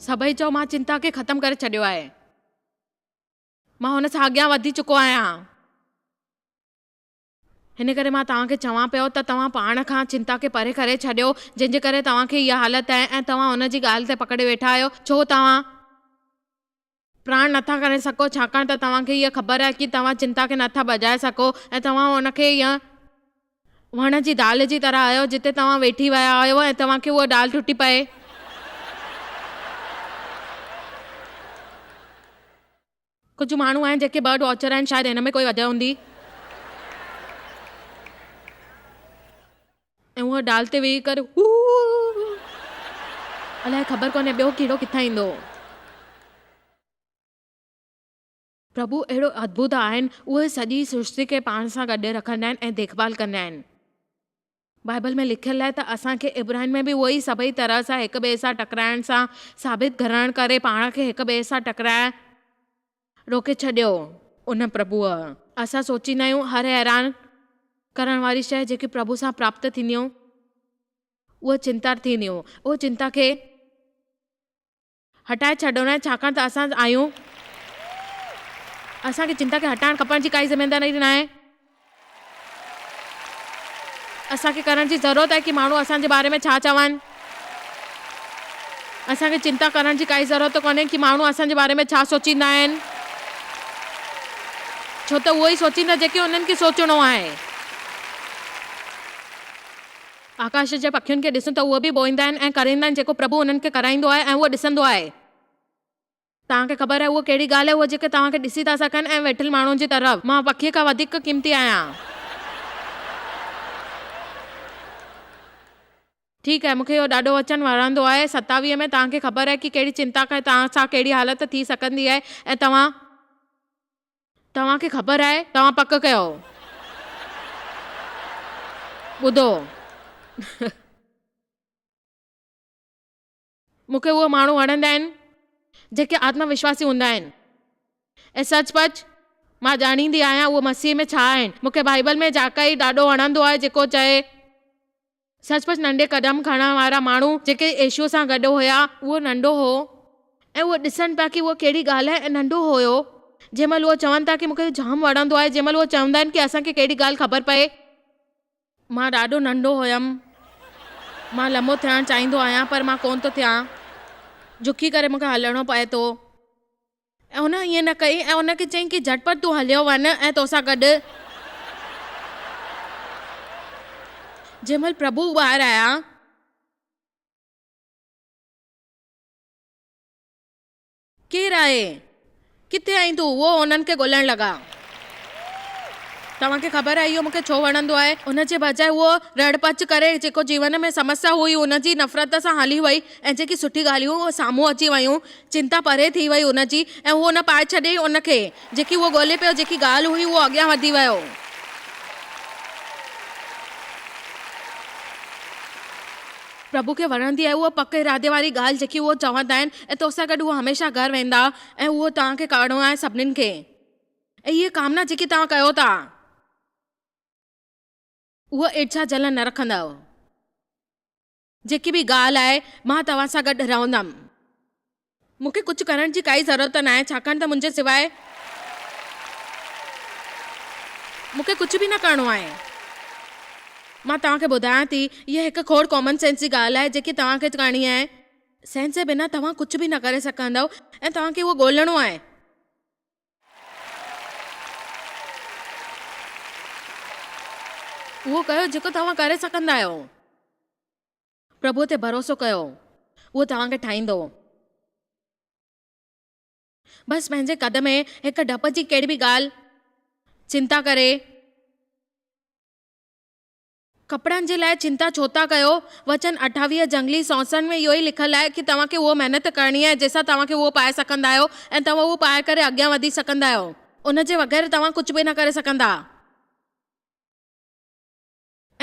سڀئي چئو مان چنتا کي ختم ڪري ڇڏيو آهي. مان هن سان اڳيان وڌي چڪو آهيان. هن ڪري مان توهان کي چوان پيو ته توهان پاڻ کان چنتا کي پري ڪري ڇڏيو، جنهن جي ڪري توهان کي اها حالت آهي ۽ توهان ان جي ڳالهه تي پڪڙي ويٺا آهيو. ڇو توهان پراڻ نٿا ڪري سگهو؟ ڇاڪاڻ ته توهان کي اها خبر آهي ڪي توهان چنتا کي نٿا ڀڄائي سگهو ۽ توهان ان کي ائين وڻ جي ڊال جي طرح آهيو جتي توهان ويٺي ويا آهيو ۽ توهان کي اها ڊال ٽٽي پئي. ڪجهه ماڻهو آهن جيڪي برڊ واچر آهن شايد هن ۾ ڪوئي وجهه هوندي. ۽ اها ڊال تي ويهي ڪري هو الائي خبر ڪونهي ٻيو ڪيڙو ڪٿان ايندو. پرڀو اهڙو ادڀت آهن، اهي سڄي سرشتي کي پاڻ سان گڏ رکندا آهن ۽ ديک ڀال ڪندا آهن. بائبل ۾ لکيل آهي ته اسان کي عبرانين ۾ به اهو ئي سڀئي طرح سان هڪ ٻئي سان ٽڪرائڻ سان ثابت گهرڻ ڪري پاڻ کي هڪ ٻئي سان ٽڪرائڻ روڪي ڇڏيو. ان پرڀوء. اسان سوچيندا آهيون هر حيران ڪرڻ واري شيء جيڪي پرڀو سان پراپت ٿينديون اهي چنتا ٿينديون. اهو چنتا کي. هٽائي ڇڏڻو آهي ڇاڪاڻ ته اسان آهيون. اسان کي چنتا کي هٽائڻ کپڻ جي ڪائي ذميداري ناهي. اسان کي ڪرڻ جي ضرورت آهي ڪي ماڻهو اسان جي باري ۾ ڇا چون. اسان کي چنتا ڪرڻ جي ڪائي ضرورت ڪونهي ڪي ماڻهو اسان جي باري ۾ ڇا سوچيندا آهن. ڇو ته اهو ئي سوچيندا جيڪي انهن کي سوچڻو آهي. آڪاش جي پکين کي ڏسون ته اهي به ٻوئيندا آهن ۽ ڪريندا آهن جيڪو پرڀو انهن کي ڪرائيندو آهي ۽ اهو ڏسندو آهي. توهان کي خبر آهي اهو ڪهڙي ڳالهه آهي اهي جيڪي توهان کي ڏسي ٿا سگهن ۽ ويٺل ماڻهن جي طرف. مان پکيء کان وڌيڪ قيمتي آهيان. ٺيڪ آهي، مون کي اهو ڏاڍو وچن وڻندو آهي. 27 ۾ توهان کي خبر آهي ڪي ڪهڙي چنتا کان توهان سان ڪهڙي حالت ٿي سگهندي آهي ۽ توهان. توهان کي خبر آهي، توهان پڪ ڪيو. ٻڌو. مون کي اهي ماڻهو وڻندا آهن، جيڪي آتم وشواسي هوندا آهن. ۽ سچ پچ، مان ڄاڻيندي آهيان اهي مسيح ۾ ڇا آهن. مون کي بائيبل ۾ جاڪائي ڏاڍو وڻندو آهي، جيڪو چئي. سچ پچ ننڍي قدم کڻڻ وارا ماڻهو جيڪي يسوع سان گڏ هيا. اهو ننڍو هو ۽ اهو ڏسن پيا ڪي اهو ڪهڙي ڳالهه آهي ۽ ننڍو هيو. جنهن مهل اهو چون ٿا ڪي مون کي جام وڻندو آهي جنهن مهل اهو چوندا آهن ڪي اسان کي ڪهڙي ڳالهه خبر پئي. مان ڏاڍو ننڍو هيم. مان لمو ٿيڻ چاهيندو آهيان پر مان ڪونه ٿو ٿيان. جهڪي ڪري مون کي هلڻو پئي ٿو. ۽ هن ائين نه ڪئي ۽ ان کي چيائين ڪي جهٽ پٽ تون هليو وڃ ۽ توسان گڏ. جنهن مهل پرڀو ٻاهر آيا. ڪير آهي؟ ڪٿي آهين تون؟ اهو انهن کي ڳولڻ لڳا. توهان کي خبر آهي اهو مون کي ڇو وڻندو آهي؟ ان جي بجاء هوء رڙ پچ ڪري جيڪو جيون ۾ سمسيا هئي ان جي نفرت سان هلي وئي ۽ جيڪي سٺي ڳالهيون هيون اهي سامهون اچي ويون. چنتا پري ٿي وئي ان جي ۽ هو نه پائي ڇڏيائين ان کي جيڪي اهو ڳولي پيو جيڪي ڳالهه هئي اهو اڳيان وڌي ويو. پرڀو کي وڻندي آهي اها پڪ ارادي واري ڳالهه جيڪي اهو چوندا آهن ۽ توسان گڏ اهو هميشه گهر ويندا ۽ اهو توهان کي ڪرڻو آهي سڀنين کي ۽ هيء ڪامنا جيڪي توهان ڪيو ٿا. اهو ايرشا جلن نه رکندؤ. جيڪي به ڳالهه آهي، مان توهان سان گڏ رهندم. مون کي ڪجهه ڪرڻ جي ڪائي ضرورت ناهي، ڇاڪاڻ ته منهنجي سواء مون کي ڪجهه به نه ڪرڻو آهي. مان توهان کي ٻڌايان ٿي، هيء هڪ کوڙ ڪامن سينس جي ڳالهه آهي، جيڪي توهان کي ڪرڻي آهي. سينس جي بنا توهان ڪجهه به نه ڪري سگهندؤ ۽ توهان کي اهو ڳولڻو آهي. اهو ڪيو جيڪو توهان ڪري سگهندا آهيو. پرڀوء تي ڀروسو ڪيو، اهو توهان کي ٺاهيندو. بس پنهنجي قد ۾ هڪ ڊپ جي ڪهڙي به ڳالهه، چنتا ڪري. ڪپڙن جي لاء چنتا ڇو ٿا ڪيو؟ وچن 28 جهنگلي سونسن ۾ اهو ئي لکيل آهي ڪي توهان کي اهو محنت ڪرڻي آهي جنهن سان توهان کي اهو پائي سگهندا آهيو ۽ توهان اهو پائي ڪري اڳيان وڌي سگهندا آهيو. ان جي بغير توهان ڪجهه به نه ڪري سگهندا.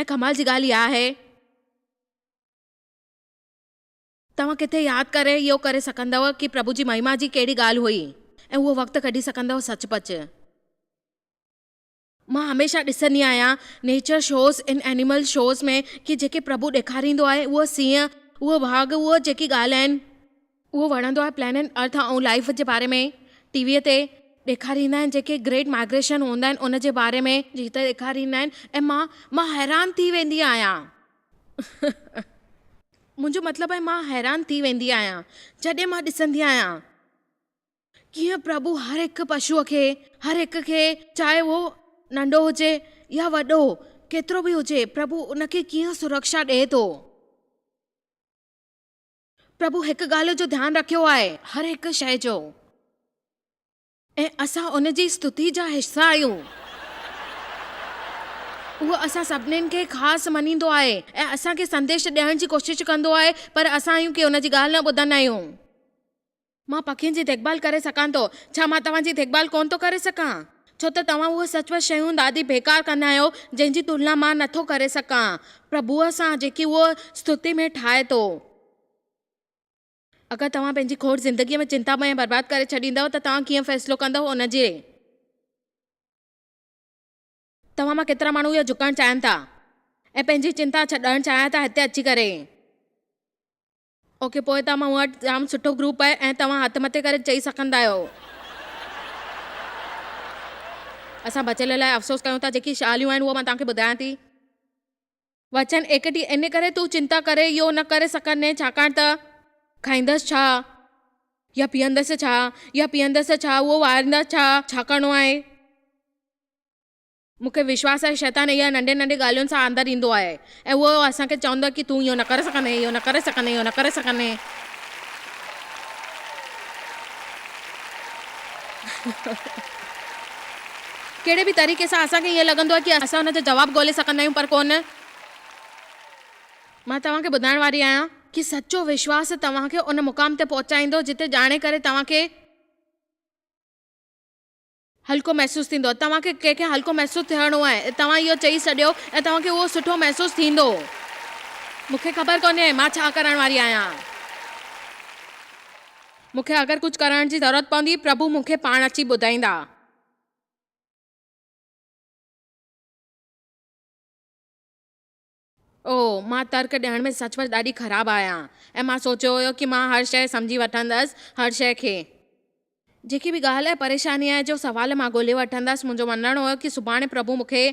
۽ ڪمال جي ڳالهه اها آهي. توهان ڪٿي ياد ڪري اهو ڪري سگهندؤ ڪي پرڀو جي مهما جي ڪهڙي ڳالهه هئي ۽ اهو وقت ڪڍي سگهندؤ سچ پچ. مان هميشه ڏسندي آهيان نيچر شوز ان اينيمل شوز ۾ ڪي جيڪي پرڀو ڏيکاريندو آهي اهو سينهن اهو ڀاڳ اهو جيڪي ڳالهه آهن. اهو وڻندو آهي پلانيٽ ارٿ ۽ لائيف جي باري ۾ ٽي ويء تي ڏيکاريندا آهن جيڪي گريٽ مائگريشن هوندا آهن ان جي باري ۾ جيت ڏيکاريندا آهن ۽ مان مان حيران ٿي ويندي آهيان منهنجو مطلب آهي مان حيران ٿي ويندي آهيان جڏهن مان ڏسندي آهيان ڪيئن پرڀو هر هڪ پشوء کي هر هڪ کي چاهي اهو ننڍو هجي يا وڏو ڪيترو به هجي پرڀو ان کي ڪيئن سرڪشا ڏئي ٿو. پرڀو هڪ ڳالهه جو ڌيان رکيو آهي، هر هڪ شيء جو، ۽ اسان ان جي استتي جا حصا آهيون. اهو اسان سڀنين کي خاص مڃيندو آهي ۽ اسان کي سنديش ڏيڻ جي ڪوشش ڪندو آهي، پر اسان آهيون ڪي ان جي ڳالهه نه ٻڌندا آهيون. مان پکين جي ديکڀال ڪري سگهان ٿو، ڇا مان توهان جي ديکڀال ڪونه ٿو ڪري سگهان؟ ڇو ته توهان اهي سچ پچ شيون ڏاڍي بيڪار ڪندا آهيو، جنهن جي تلنا مان نه ٿو ڪري سگهان پرڀوء سان، جيڪي اهو استتي ۾ ٺاهي ٿو. اگر توهان پنهنجي کوٽ زندگيء ۾ چنتا ۾ برباد ڪري ڇڏيندؤ ته توهان ڪيئن فيصلو ڪندؤ ان جي؟ توهان مان ڪيترا ماڻهو اهو جهڪڻ چاهين ٿا ۽ پنهنجي چنتا ڇڏڻ چاهين ٿا هتي اچي ڪري؟ اوڪي پوء ته مون وٽ جام سٺو گروپ آهي ۽ توهان هٿ مٿي ڪري چئي سگهندا آهيو. اسان بچيل لاء افسوس ڪيون ٿا جيڪي ڳالهيون آهن اهو مان توهان کي ٻڌايان ٿي. وچن 31 ان ڪري تون چنتا ڪري اهو نه ڪري سگهندين ڇاڪاڻ ته. کائيندس ڇا؟ يا پيئندس ڇا؟ يا پيئندس ڇا؟ اهو واريندس ڇا؟ ڇا ڪرڻو آهي؟ مون کي وشواس آهي شيطان اها ننڍين ننڍين ڳالهين سان اندر ايندو آهي ۽ اهو اسان کي چوندو آهي ڪي تون اهو نه ڪري سگهندين، اهو نه ڪري سگهندين، اهو نه ڪري سگهندين. ڪهڙي به طريقي سان اسان کي ائين لڳندو آهي ڪي اسان ان جو جواب ڳولي سگهندا آهيون پر ڪونه. مان توهان کي ٻڌائڻ واري آهيان ڪي سچو وشواس توهان کي ان مقام تي پهچائيندو جتي ڄاڻي ڪري توهان کي هلڪو محسوس ٿيندو. توهان کي ڪنهن کي هلڪو محسوس ٿيڻو آهي، توهان اهو چئي ڇڏيو ۽ توهان کي اهو سٺو محسوس ٿيندو. مون کي خبر ڪونهي مان ڇا ڪرڻ واري آهيان. مون کي اگر ڪجهه ڪرڻ جي ضرورت پوندي، پرڀو مون کي پاڻ اچي ٻڌائيندا. اوه، مان ترڪ ڏيڻ ۾ سچ پچ ڏاڍي خراب آهيان ۽ مان سوچيو هيو ڪي مان هر شيء سمجهي وٺندس، هر شيء کي. جيڪي به ڳالهه ۽ پريشاني آهي جو سوال مان ڳولي وٺندس، منهنجو مڃڻ هيو ڪي سڀاڻي پرڀو مون کي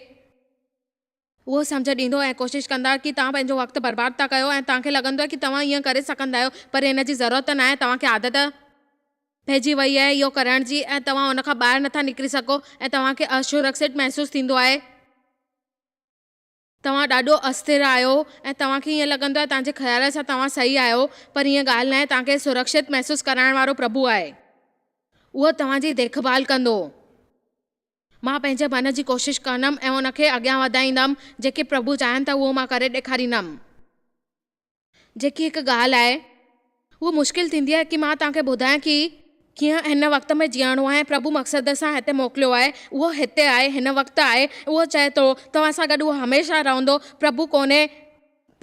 اهو سمجهه ڏيندو ۽ ڪوشش ڪندا ڪي توهان پنهنجو وقت برباد ٿا ڪيو ۽ توهان کي لڳندو آهي ڪي توهان ائين ڪري سگهندا آهيو پر ان جي ضرورت ناهي، توهان کي عادت پئجي وئي آهي اهو ڪرڻ جي ۽ توهان ان کان ٻاهر نٿا نڪري سگهو ۽ توهان کي اسرڪشت محسوس ٿيندو آهي. توهان ڏاڍو اسٿر آهيو ۽ توهان کي ائين لڳندو آهي توهان جي خيال سان توهان صحيح آهيو پر ائين ڳالهه ناهي توهان کي سرڪشت محسوس ڪرائڻ وارو پرڀو آهي اهو توهان جي ديک ڀال ڪندو. مان پنهنجي من جي ڪوشش ڪندم ۽ ان کي اڳيان وڌائيندم جيڪي پرڀو چاهين ٿا اهو مان ڪري ڏيکاريندم. جيڪي هڪ ڳالهه آهي اهو مشڪل ٿيندي آهي ڪي مان توهان کي ٻڌايان ڪي ڪيئن هن وقت ۾ جيئڻو آهي ۽ پرڀو مقصد سان هتي موڪليو آهي اهو هتي آهي هن وقت آهي اهو چئي ٿو توهان سان گڏ اهو هميشه رهندو پرڀو ڪونهي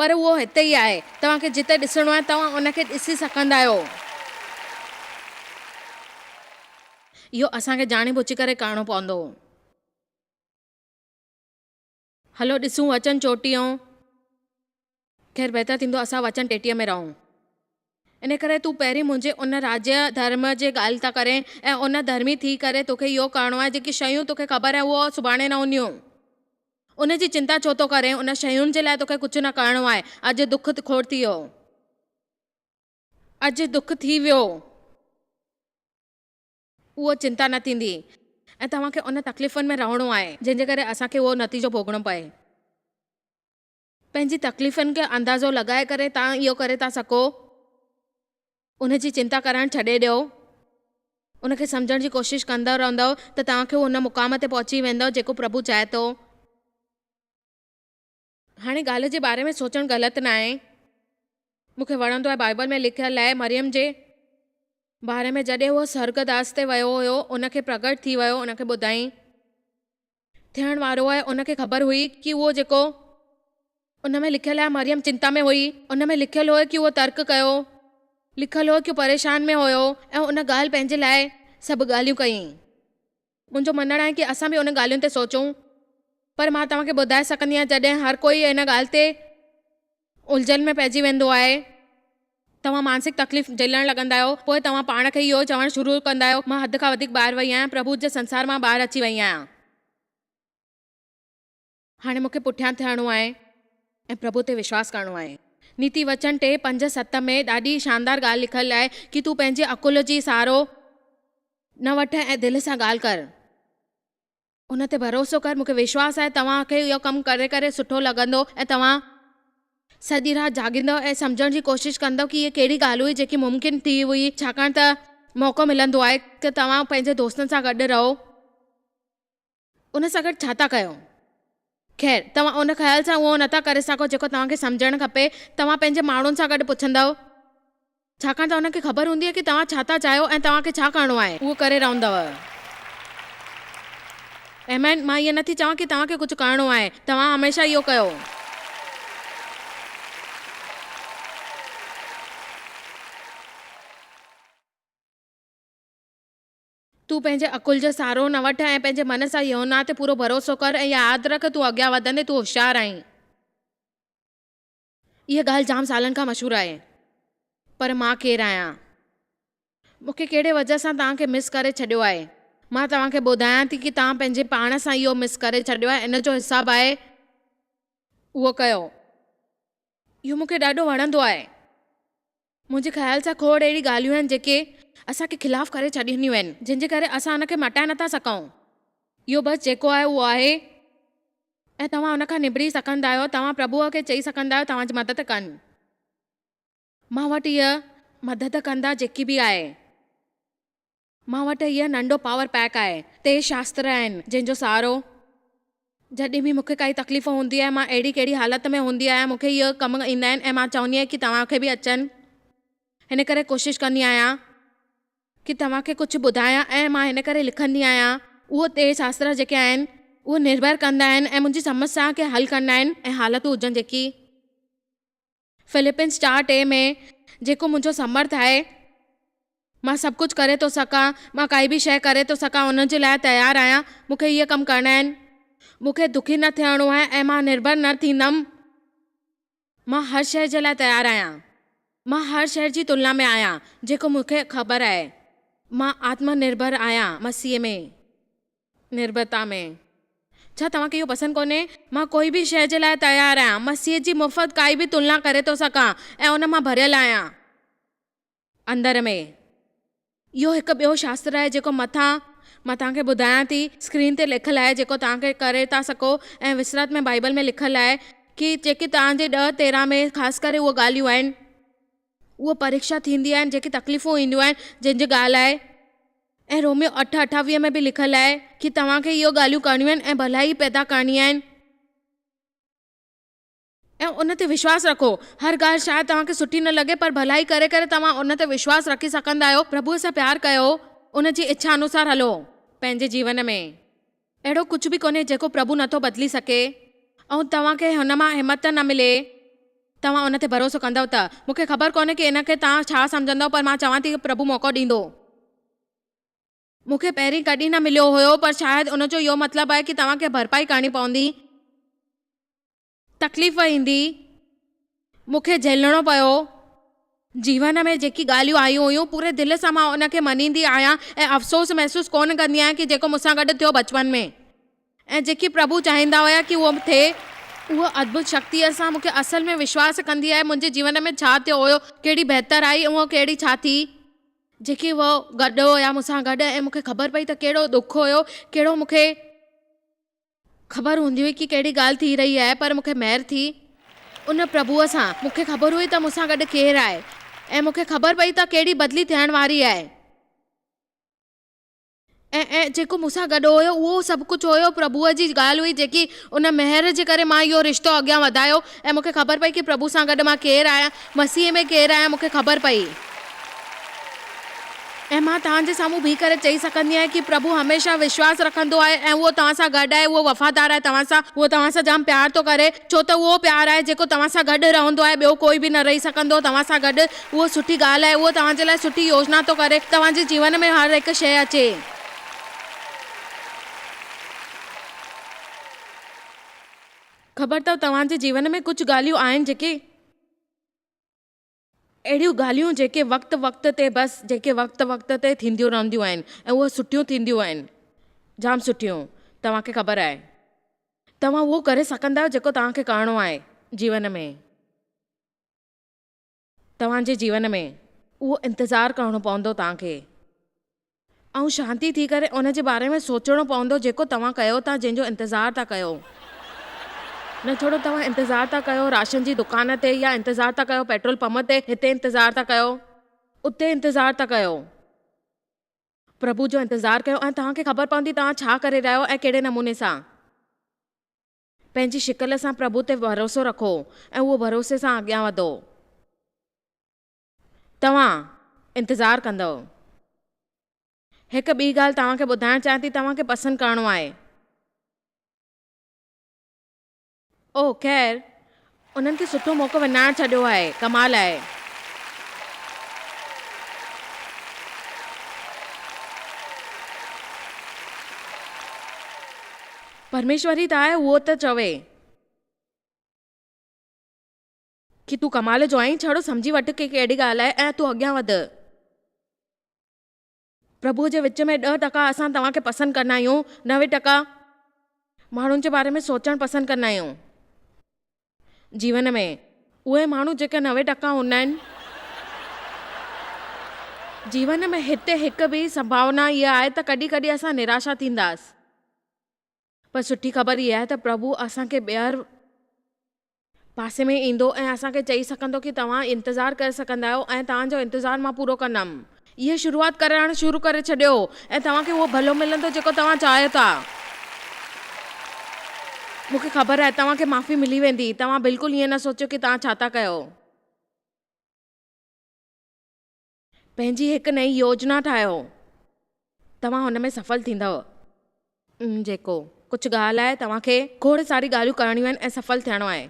پر اهو هتي ئي آهي توهان کي جتي ڏسڻو آهي توهان ان کي ڏسي سگهندا آهيو. اهو اسان کي ڄاڻي ٻجهي ڪري ڪرڻو پوندو. هلو ڏسون وچن چوٽيهون. خير بهتر ٿيندو اسان وچن 33 ۾ رهون. ان ڪري تون پهرين منهنجي ان راجيه ڌرم جي ڳالهه ٿا ڪرين ۽ ان ڌرمي ٿي ڪري توکي اهو ڪرڻو آهي جيڪي شيون توکي خبر آهي اهو سڀاڻي نه هونديون. ان جي چنتا ڇو ٿو ڪرين ان شيون جي لاء توکي ڪجهه نه ڪرڻو آهي. اڄ دک کوڙ ٿي ويو. اڄ دک ٿي ويو. اهو چنتا نه ٿيندي ۽ توهان کي ان تڪليفن ۾ رهڻو آهي جنهن جي ڪري اسان کي اهو نتيجو ڀوڳڻو پئي. پنهنجي تڪليفن کي اندازو لڳائي ڪري توهان اهو ڪري ٿا سگهو. ان جي چنتا ڪرڻ ڇڏي ڏيو. ان کي سمجهڻ جي ڪوشش ڪندا رهندؤ ته توهان کي ان مقام تي پهچي ويندؤ جيڪو پرڀو چاهي ٿو. هاڻي ڳالهه جي باري ۾ سوچڻ غلط ناهي. مون کي وڻندو آهي بائيبل ۾ لکيل آهي مريم جي باري ۾ جڏهن هو سرڳداس تي ويو هيو ان کي پرگٽ ٿي ويو ان کي ٻڌائين ٿيڻ وارو آهي ان کي خبر هئي ڪي اهو جيڪو ان ۾ لکيل آهي مريم چنتا ۾ هئي ان ۾ لکيل هو ڪي اهو ترڪ ڪيو لکيل هو ڪي پريشان ۾ هيو ۽ ان ڳالهه پنهنجي لاء سڀ ڳالهيون ڪيائين. منهنجو مڃڻ آهي ڪي اسان به انهن ڳالهين تي سوچون پر مان توهان کي ٻڌائي سگهندي آهيان جڏهن هر ڪوئي ان ڳالهه تي الجهن ۾ پئجي ويندو آهي توهان مانسڪ تڪليف جهلڻ لڳندا آهيو. پوء توهان پاڻ کي اهو چوڻ شروع ڪندا آهيو، مان حد کان وڌيڪ ٻاهر وئي آهيان، پرڀو جي سنسار مان ٻاهر اچي وئي آهيان. هاڻي مون کي پٺيان ٿيڻو آهي ۽ پرڀو تي وشواس ڪرڻو آهي. نيتي وچن ٽي، پنج، ست ۾ ڏاڍي شاندار ڳالهه لکيل آهي ڪي تون پنهنجي عقل جي سهارو نه وٺ ۽ دل سان ڳالهه ڪر. ان تي ڀروسو ڪر. مون کي وشواس آهي توهان کي اهو ڪم ڪري ڪري سٺو لڳندو ۽ توهان سڄي رات جاڳيندؤ ۽ سمجهڻ جي ڪوشش ڪندؤ ڪي هيء ڪهڙي ڳالهه هئي جيڪي ممڪن ٿي هئي ڇاڪاڻ ته موقعو ملندو آهي ته توهان پنهنجي دوستن سان گڏ رهو. ان سان گڏ ڇا ٿا ڪيو؟ خير، توهان ان خيال سان اهو نٿا ڪري سگهو جيڪو توهان کي سمجهڻ کپي. توهان پنهنجي ماڻهن سان گڏ پڇندؤ. ڇاڪاڻ ته انهن کي خبر هوندي آهي ڪي توهان ڇا ٿا چاهيو ۽ توهان کي ڇا ڪرڻو آهي. اهو ڪري رهندؤ. آمين. مان ائين نٿي چوان ڪي توهان کي ڪجهه ڪرڻو آهي. توهان هميشه اهو ڪيو. تون پنهنجي عقل جو سهارو نه وٺ ۽ پنهنجي من سان يهونا تي پورو ڀروسو ڪر ۽ ياد رک تون اڳيان وڌندين تون هوشيار آهين. اها ڳالهه جام سالن کان مشهور آهي. پر مان ڪير آهيان؟ مون کي ڪهڙي وجهه سان توهان کي مس ڪري ڇڏيو آهي؟ مان توهان کي ٻڌايان ٿي ڪي توهان پنهنجي پاڻ سان اهو مس ڪري ڇڏيو آهي ان جو حساب آهي اهو ڪيو. اهو مون کي ڏاڍو وڻندو آهي. منهنجي خيال سان کوڙ اهڙي ڳالهيون آهن جيڪي اسان کي خلاف ڪري ڇڏينديون آهن جنهن جي ڪري اسان ان کي مٽائي نٿا سگهون. اهو بس جيڪو آهي اهو آهي. ۽ توهان ان کان نبري سگهندا آهيو، توهان پرڀوء کي چئي سگهندا آهيو توهان جي مدد ڪن. مان وٽ هيء مدد ڪندا جيڪي به آهي. مان وٽ هيء ننڍو پاور پيڪ آهي. ٽي شاستر آهن جنهن جو سهارو. جڏهن به مون کي ڪائي تڪليف هوندي آهي، مان اهڙي ڪهڙي حالت ۾ هوندي آهيان، مون کي اهي ڪم ايندا آهن ۽ مان چوندي آهيان ڪي توهان کي به اچن. هن ڪري ڪوشش ڪندي آهيان. ڪي توهان کي ڪجهه ٻڌايان ۽ مان هن ڪري لکندي آهيان. اهو ٽي شاستر جيڪي آهن اهو نرڀر ڪندا آهن ۽ منهنجي سمسيا کي حل ڪندا آهن ۽ حالتون هجن جيڪي. فلپينز 4:3 ۾ جيڪو منهنجو سمرٿ آهي مان سڀ ڪجهه ڪري ٿو سگهان مان ڪائي به شيء ڪري ٿو سگهان ان جي لاء تيار آهيان مون کي اهي ڪم ڪرڻا آهن مون کي دکي نه ٿيڻو آهي ۽ مان نرڀر نه ٿيندم. مان هر شيء جي لاء تيار آهيان. مان هر شيء جي تلنا ۾ آهيان جيڪو مون کي خبر آهي. مان آتم نرڀر آهيان مسيح ۾. نرڀرتا ۾. ڇا توهان کي اهو پسند ڪونهي؟ مان ڪوئي به شيء جي لاء تيار آهيان. مسيح جي مفت ڪائي به تلنا ڪري ٿو سگهان ۽ ان مان ڀريل آهيان. اندر ۾. اهو هڪ ٻيو شاستر آهي جيڪو مٿان مان توهان کي ٻڌايان ٿي اسڪرين تي لکيل آهي جيڪو توهان کي ڪري ٿا سگهو ۽ وسرت ۾ بائيبل ۾ لکيل آهي ڪي جيڪي توهان جي ڏهه تيرهن ۾ خاص ڪري اهي ڳالهيون آهن اهو پريکشا ٿيندي آهن جيڪي تڪليفون اينديون آهن جنهن جي ڳالهه آهي ۽ روميو اٺ اٺاويهه ۾ به لکيل آهي ڪي توهان کي اهو ڳالهيون ڪرڻيون آهن ۽ ڀلائي پيدا ڪرڻي آهن. ۽ ان تي وشواس رکو. هر ڳالهه شايد توهان کي سٺي نه لڳي پر ڀلائي ڪري ڪري توهان ان تي وشواس رکي سگهندا آهيو. پرڀوء سان پيار ڪيو، ان جي اڇا انوسار هلو. پنهنجي جيون ۾ اهڙو ڪجهه به ڪونهي جيڪو پرڀو نٿو بدلي سگهي ۽ توهان کي هن مان همت نه ملي. توهان ان تي ڀروسو ڪندؤ ته. مون کي خبر ڪونهي ڪي ان کي توهان ڇا سمجهندؤ پر مان چوان ٿي ته پرڀو موقعو ڏيندو. مون کي پهرين ڪڏهن نه مليو هيو پر شايد ان جو اهو مطلب آهي ڪي توهان کي ڀرپائي ڪرڻي پوندي. تڪليف ايندي. مون کي جهيلڻو پيو. جيون ۾ جيڪي ڳالهيون آيون هيون پوري دل سان مان ان کي مڃيندي آهيان ۽ افسوس محسوس ڪونه ڪندي آهيان ڪي جيڪو مون سان گڏ ٿيو بچپن ۾ ۽ جيڪي پرڀو چاهيندا هيا ڪي اهو ٿئي اهو ادڀت شڪتيء سان مون کي اصل ۾ وشواس ڪندي آهي منهنجي جيون ۾ ڇا ٿيو هيو ڪهڙي بهتر آئي ۽ ڪهڙي ڇا ٿي. جيڪي هو گڏ هيا مون سان گڏ ۽ مون کي خبر پئي ته ڪهڙو ڏک هيو ڪهڙو مون کي خبر هوندي هئي ڪي ڪهڙي ڳالهه ٿي رهي آهي پر مون کي مهر ٿي ان پرڀوء سان مون کي خبر هئي ته مون سان گڏ ڪير آهي ۽ مون کي خبر پئي ته ڪهڙي بدلي ٿيڻ واري آهي. ۽ ۽ جيڪو مون سان گڏ هيو اهو سڀ ڪجهه هيو پرڀوء جي ڳالهه هئي جيڪي ان مهر جي ڪري مان اهو رشتو اڳيان وڌايو ۽ مون کي خبر پئي ڪي پرڀو سان گڏ مان ڪير آهيان مسيح ۾ ڪير آهيان مون کي خبر پئي. ۽ مان توهان جي سامهون بيهي ڪري چئي سگهندي آهيان ڪي پرڀو هميشه وشواس رکندو آهي ۽ اهو توهان سان گڏ آهي اهو وفادار آهي توهان سان اهو توهان سان جام پيار ٿو ڪري ڇو ته اهو پيار آهي جيڪو توهان سان گڏ رهندو آهي ٻيو ڪوئي به نه رهي سگهندو توهان سان گڏ اهو سٺي ڳالهه آهي، اهو توهان جي لاء سٺي يوجنا ٿو ڪري، توهان جي جيون ۾ هر هڪ شيء اچي. خبر اٿو توهان جي جيون ۾ ڪجهه ڳالهيون آهن جيڪي. اهڙيون ڳالهيون جيڪي وقت وقت تي بس جيڪي وقت وقت تي ٿينديون رهنديون آهن ۽ اهي سٺيون ٿينديون آهن. جام سٺيون. توهان کي خبر آهي. توهان اهو ڪري سگهندا آهيو جيڪو توهان کي ڪرڻو آهي جيون ۾. توهان جي جيون ۾. اهو انتظار ڪرڻو پوندو توهان کي. ۽ شانتي ٿي ڪري ان جي باري ۾ سوچڻو پوندو جيڪو توهان ڪيو ٿا جنهن جو انتظار ٿا ڪيو. نه ڇڙو توهان انتظار ٿا ڪيو راشن جي دڪان تي يا انتظار ٿا ڪيو پيٽرول پمپ تي هتي انتظار ٿا ڪيو اتي انتظار ٿا ڪيو. پرڀو جو انتظار ڪيو ۽ توهان کي خبر پوندي توهان ڇا ڪري رهيا آهيو ۽ ڪهڙي نموني سان. پنهنجي شڪل سان پرڀو تي ڀروسو رکو ۽ اهو ڀروسي سان اڳيان وڌو. توهان انتظار ڪندؤ. هڪ ٻي ڳالهه توهان کي ٻڌائڻ چاهيان ٿي، توهان کي پسند ڪرڻو آهي. اوه خير، انهن کي سٺو موقعو وڃائڻ ڇڏيو آهي، ڪمال آهي. پرميشور ئي ته آهي، اهو ته چوي. ڪي تون ڪمال جو آهين، ڇڙو سمجهي وٺ ڪي ڪهڙي ڳالهه آهي ۽ تون اڳيان وڌ. پرڀوء جي وچ ۾ 10% اسان توهان کي پسند ڪندا آهيون، 90% ماڻهن جي باري ۾ سوچڻ پسند ڪندا آهيون. جيون ۾ اهي ماڻهو جيڪي 90% هوندا آهن. جيون ۾ هتي هڪ ٻي سنڀاونا اها آهي ته ڪڏهن ڪڏهن اسان نراشا ٿينداس. پر سٺي خبر اها آهي ته پرڀو اسان کي ٻيهر پاسي ۾ ايندو ۽ اسان کي چئي سگهندو ڪي توهان انتظار ڪري سگهندا آهيو ۽ توهان جو انتظار مان پورو ڪندم. اهي شروعات ڪرڻ شروع ڪري ڇڏيو ۽ توهان کي اهو ڀلو ملندو جيڪو توهان چاهيو ٿا. مون کي خبر آهي توهان کي معافي ملي ويندي. توهان بلڪل ائين نه سوچيو ڪي توهان ڇا ٿا ڪيو. پنهنجي هڪ نئين يوجنا ٺاهيو. توهان هن ۾ سڦل ٿيندؤ. جيڪو ڪجهه ڳالهه آهي توهان کي کوڙ ساري ڳالهيون ڪرڻيون آهن ۽ سڦل ٿيڻو آهي.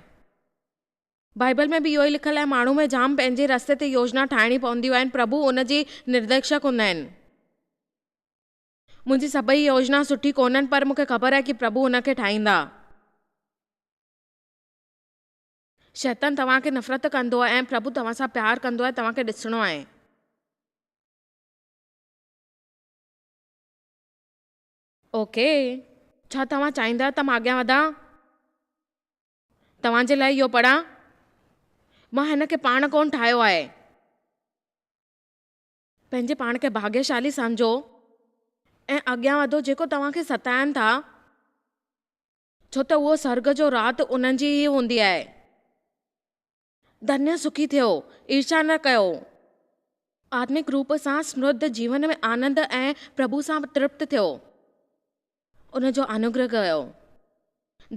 بائيبل ۾ به اهو ئي لکيل آهي ماڻهو ۾ جام پنهنجي رستي تي يوجنا ٺاهڻي پونديون آهن پرڀو ان جي نرديشڪ هوندا آهن. منهنجي سڀئي يوجنا سٺي ڪونهن پر مون کي خبر آهي ڪي پرڀو ان کي ٺاهيندا. شيطان توهان کي نفرت ڪندو آهي ۽ پرڀو توهان سان پيار ڪندو آهي توهان کي ڏسڻو آهي. اوڪي. ڇا توهان چاهيندا آهيو ته مان اڳيان وڌان؟ توهان جي لاء اهو پڙهان؟ مان هن کي پاڻ ڪونه ٺاهيو آهي. پنهنجي پاڻ کي ڀاڳيشالي سمجهو ۽ اڳيان وڌو جيڪو توهان کي ستائن ٿا. ڇو ته اهو سرڳ جو رات انهن جي ئي هوندي آهي. ڌنيه سکي ٿيو، ايرشا نه ڪيو. آتمڪ روپ سان سمرڌ جيون ۾ آنند ۽ پرڀو سان ترپت ٿيو. ان جو انوگره ڪيو.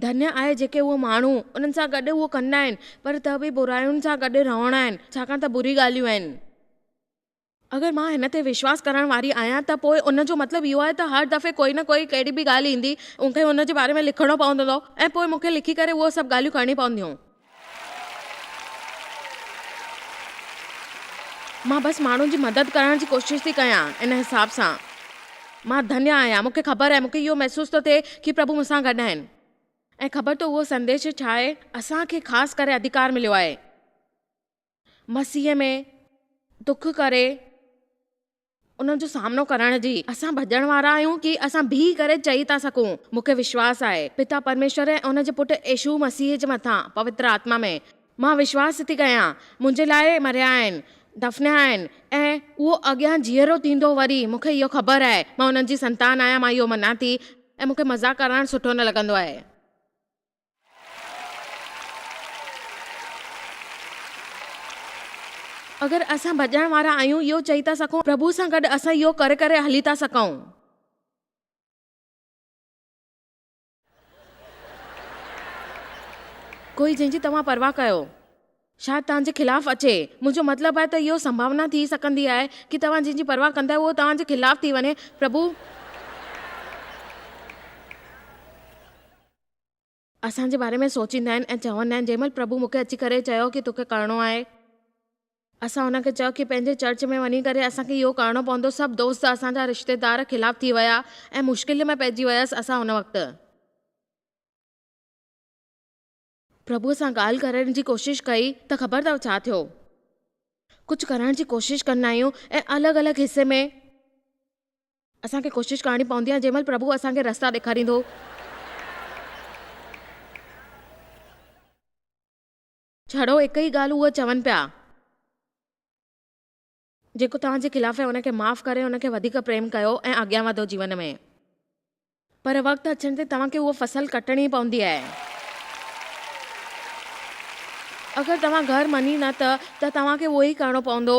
ڌنيه آهي جيڪي اهو ماڻهو انهن سان گڏ اهو ڪندا آهن، پر ته به براين سان گڏ رهڻا آهن، ڇاڪاڻ ته بري ڳالهيون آهن. اگر مان هن تي وشواس ڪرڻ واري آهيان ته پوء ان جو مطلب اهو آهي ته هر دفعي ڪوئي نه ڪوئي ڪهڙي به ڳالهه ايندي مون کي ان جي باري ۾ لکڻو پوندو ۽ پوء مون کي لکي ڪري اهو سڀ ڳالهيون ڪرڻي پونديون. مان بس ماڻهن جي مدد ڪرڻ جي ڪوشش ٿي ڪيان ان حساب سان مان ڌنيه آهيان مون کي خبر آهي مون کي اهو محسوس ٿو ٿئي ڪي پرڀو مون سان گڏ آهن ۽ خبر اٿو اهو سنديش ڇا آهي اسان کي خاص ڪري اڌڪار مليو آهي. مسيح ۾ دک ڪري ان جو سامنو ڪرڻ جي. اسان ڀڄڻ وارا آهيون ڪي اسان بيهي ڪري چئي ٿا سگهون، مون کي وشواس آهي، پتا پرميشور ۽ ان جي پٽ يسوع مسيح جي مٿان، پوتر آتما ۾، مان وشواس ٿي ڪيان، منهنجي لاء مريا آهن، دفنيا آهن، ۽ اهو اڳيان جيئرو ٿيندو وري، مون کي اهو خبر آهي، مان انهن جي سنتان آهيان، مان اهو مڃان ٿي، ۽ مون کي مذاق ڪرڻ سٺو نه لڳندو آهي. اگر اسان ڀڄڻ وارا آهيون اهو چئي ٿا سگهون پرڀو سان گڏ اسان اهو ڪري ڪري هلي ٿا سگهون. ڪوئي جنهن جي توهان پرواهه ڪيو شايد توهان جي خلاف اچي. منهنجو مطلب آهي ته اهو سنڀاونا ٿي سگهندي آهي ڪي توهان جنهن جي پرواهه ڪندا آهيو اهو توهان جي خلاف ٿي وڃي. پرڀو. اسان جي باري ۾ سوچيندا آهن ۽ چوندا آهن جنهن مهل پرڀو مون کي اچي ڪري چيو ڪي توکي ڪرڻو آهي اسان هن کي چيو ڪي پنهنجي چرچ ۾ وڃي ڪري اسان کي اهو ڪرڻو پوندو سڀ دوست اسان جا رشتيدار خلاف ٿي ويا ۽ مشڪل ۾ پئجي ويس اسان ان وقت پرڀو سان ڳالهه ڪرڻ جي ڪوشش ڪئي ته خبر اٿو ڇا ٿيو. ڪجهه ڪرڻ جي ڪوشش ڪندا آهيون ۽ الڳ الڳ حصي ۾ اسان کي ڪوشش ڪرڻي پوندي آهي جنهن مهل پرڀو اسان کي رستا ڏيکاريندو. ڇڙو هڪ ئي ڳالهه اهو چون پيا. جيڪو توهان جي خلاف آهي ان کي معاف ڪري ان کي وڌيڪ پريم ڪيو ۽ اڳيان وڌو جيون ۾. پر وقت اچڻ تي توهان کي اهو فصل ڪٽڻي پوندي آهي. اگر توهان گهر مڃي نه ته ته توهان کي اهو ئي ڪرڻو پوندو.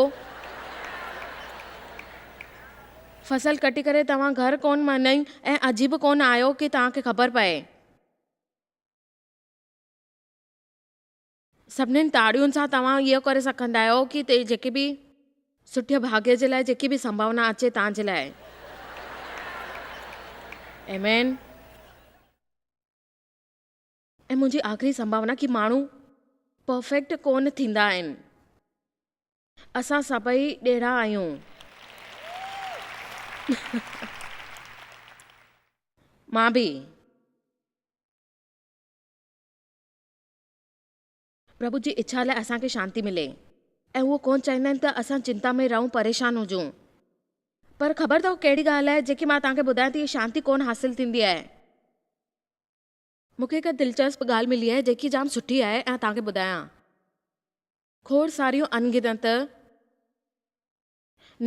فصل ڪٽي ڪري توهان گهر ڪونه مڃئي ۽ عجيب ڪونه آهيو ڪي توهان کي خبر پئي. سڀنين تاڙين سان توهان اهو ڪري سگهندا آهيو ڪي جيڪي به سٺي ڀاڳيه جي لاء جيڪي به سنڀاونا اچي توهان جي لاء. آمين. ۽ منهنجي آخري سنڀاونا ڪي ماڻهو پرفيڪٽ ڪونه ٿيندا آهن. اسان سڀئي ڏيڙا آهيون. مان به. پرڀو جي اڇا لاء اسان کي شانتي ملي ۽ اهو ڪونه چاهيندا آهن ته اسان چنتا ۾ رهون پريشان هجون. پر خبر اٿو ڪهڙي ڳالهه آهي جيڪي مان توهان کي ٻڌايان ٿي شانتي ڪونه حاصل ٿيندي آهي. مون کي هڪ دلچسپ ڳالهه ملي آهي جيڪي جام سٺي آهي ۽ توهان کي ٻڌايان. کوڙ ساريون انگنت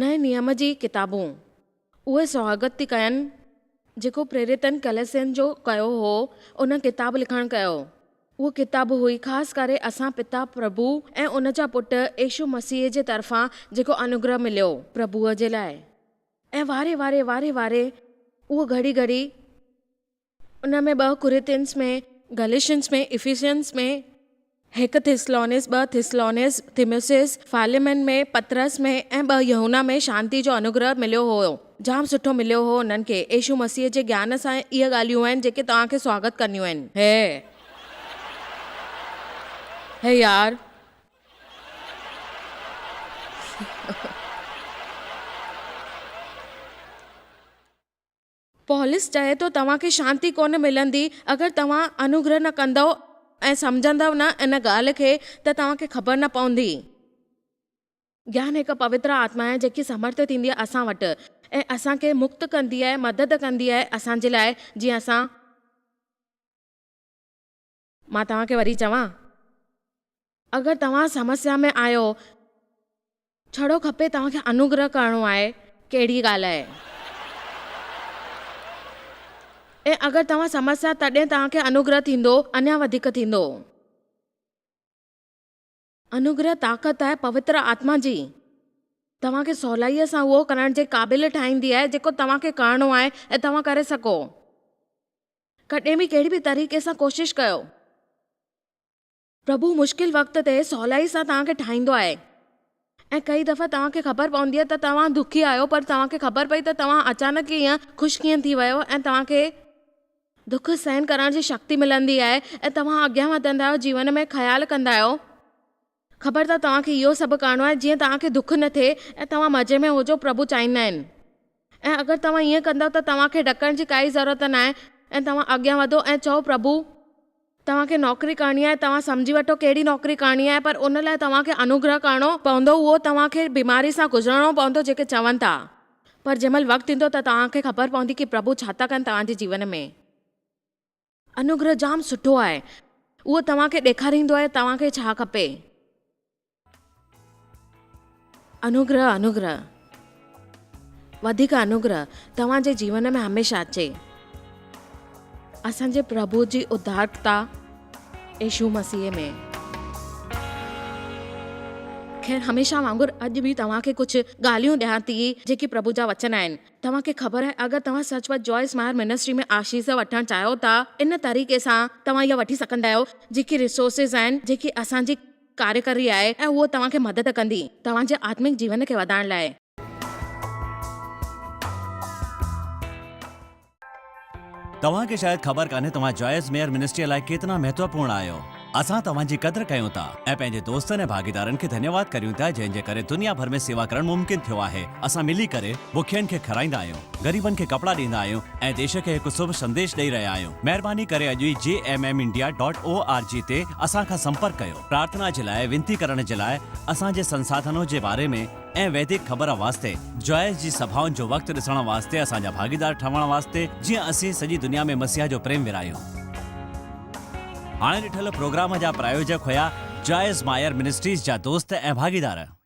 نئين نيم جي ڪتابون اهي سواگت ٿي ڪين جيڪو پريريتن ڪليسين جو ڪيو هو ان ڪتاب لکڻ ڪيو. اهو ڪتاب هئي خاص ڪري اسان پتا پرڀو ۽ ان جا پٽ يسوع مسيح جي طرفان جيڪو انوگره مليو پرڀوء جي لاء ۽ واري واري واري واري اهو گهڙي گهڙي ان ۾ ٻه ڪورنٿينس ۾، گليشنس ۾، افيسينس ۾، هڪ ٿيسلونيس، ٻه ٿيسلونيس، تيموثيس، فاليمن ۾، پطرس ۾ ۽ ٻه يوحنا ۾ شانتي جو انوگره مليو هو. جام سٺو مليو هو انهن کي. يسوع مسيح جي گيان سان اهي ڳالهيون آهن جيڪي توهان کي سواگت ڪرنيون آهن. هي. هي يار. پولس چئي ٿو توهان کي شانتي ڪونه ملندي اگر توهان انوگره نه ڪندؤ ۽ سمجهندؤ نه ان ڳالهه کي ته توهان کي خبر نه پوندي. گيان هڪ پوتر آتما آهي جيڪي سمرٿ ٿيندي آهي اسان وٽ ۽ اسان کي مڪت ڪندي آهي مدد ڪندي آهي اسان جي لاء جيئن اسان مان توهان کي وري چوان اگر توهان سمسيا ۾ آهيو ڇڙو کپي توهان کي انوگره ڪرڻو آهي ڪهڙي ڳالهه آهي ۽ اگر توهان سمسيا تڏهن توهان کي انوگره ٿيندو اڃا وڌيڪ ٿيندو. انوگره طاقت آهي پوتر آتما جي توهان کي سولائيء سان اهو ڪرڻ جي قابل ٺاهيندي آهي جيڪو توهان کي ڪرڻو آهي ۽ توهان ڪري سگهو. ڪڏهن به ڪهڙي به طريقي سان ڪوشش ڪيو. پرڀو مشڪل وقت تي سولائي سان توهان کي ٺاهيندو آهي ۽ ڪئي دفعا توهان کي خبر پوندي آهي ته توهان دکي آهيو پر توهان کي خبر پئي ته توهان اچانڪ ائين خوش ڪيئن ٿي ويو ۽ توهان کي دک سهن ڪرڻ جي شڪتي ملندي آهي ۽ توهان اڳيان وڌندا آهيو جيون ۾ خيال ڪندا آهيو خبر اٿو توهان کي اهو سڀ ڪرڻو آهي جيئن توهان کي دک نه ٿئي ۽ توهان مزي ۾ هجو پرڀو چاهيندا آهن ۽ اگر توهان ائين ڪندؤ ته توهان کي ڏڪڻ جي ڪائي ضرورت ناهي ۽ توهان اڳيان وڌو ۽ چئو پرڀو! توهان کي نوڪري ڪرڻي آهي، توهان سمجهي وٺو ڪهڙي نوڪري ڪرڻي آهي، پر ان لاء توهان کي انوگره ڪرڻو پوندو، اهو توهان کي بيماري سان گذرڻو پوندو جيڪي چون ٿا. پر جنهن مهل وقت ايندو ته توهان کي خبر پوندي ڪي پرڀو ڇا ٿا ڪن توهان جي جيون ۾. انوگره جام سٺو آهي. اهو توهان کي ڏيکاريندو آهي توهان کي ڇا کپي. انوگره انوگره وڌيڪ انوگره توهان جي جيون ۾ هميشه اچي. اسان جي پرڀو جي اڌارڪتا يسوع مسيح ۾. خير هميشه وانگر اڄ به توهان کي ڪجهه ڳالهيون ڏيان ٿي جيڪي پرڀو جا وچن آهن. توهان کي خبر آهي اگر توهان سچ پچ جوائس مائر منسٽري ۾ آشيش وٺڻ چاهيو ٿا ان طريقي سان توهان اها وٺي سگهندا آهيو جيڪي ريسورسز آهن جيڪي اسان جي ڪاريڪري آهي ۽ اهو توهان کي مدد ڪندي توهان جي آتمڪ جيون کي وڌائڻ لاء. توهان کي شايد خبر ڪانهي توهان جوائس ميئر منسٽريء لاء ڪيترا مهتوپورڻ آهيو. اسان توهان جي قدر ڪيون ٿا ۽ پنهنجي دوستن ۽ ڀاڳيدارن کي ڌنيواد ڪريون ٿا جنهن جي ڪري دنيا ڀر ۾ سيوا ڪرڻ ممڪن ٿيو آهي. اسان ملي ڪري بکين کي کارائيندا آهيون، غريبن کي ڪپڙا ڏيندا آهيون ۽ ديش کي هڪ شڀ سنديش ڏئي رهيا آهيون. مهرباني ڪري اڄ ئي J M M India dot O R G تي اسان کان سمپرڪ ڪيو. پرارٿنا جي لاء وينتي ڪرڻ جي لاء اسان جي سنساڌنو جي باري ۾ ۽ ويدڪ خبر واسطي جوائس جي سڀائن جو وقت ڏسڻ واسطي اسان جا ڀاڳيدار ٺهڻ واسطي جيئن اسين سڄي دنيا ۾ مسيح جو پريم ورهايون. هاڻي ڏٺل پروگرام جا پرايوجڪ هيا جوائس مائر منسٽريز جا دوست ۽ ڀاڳيدار.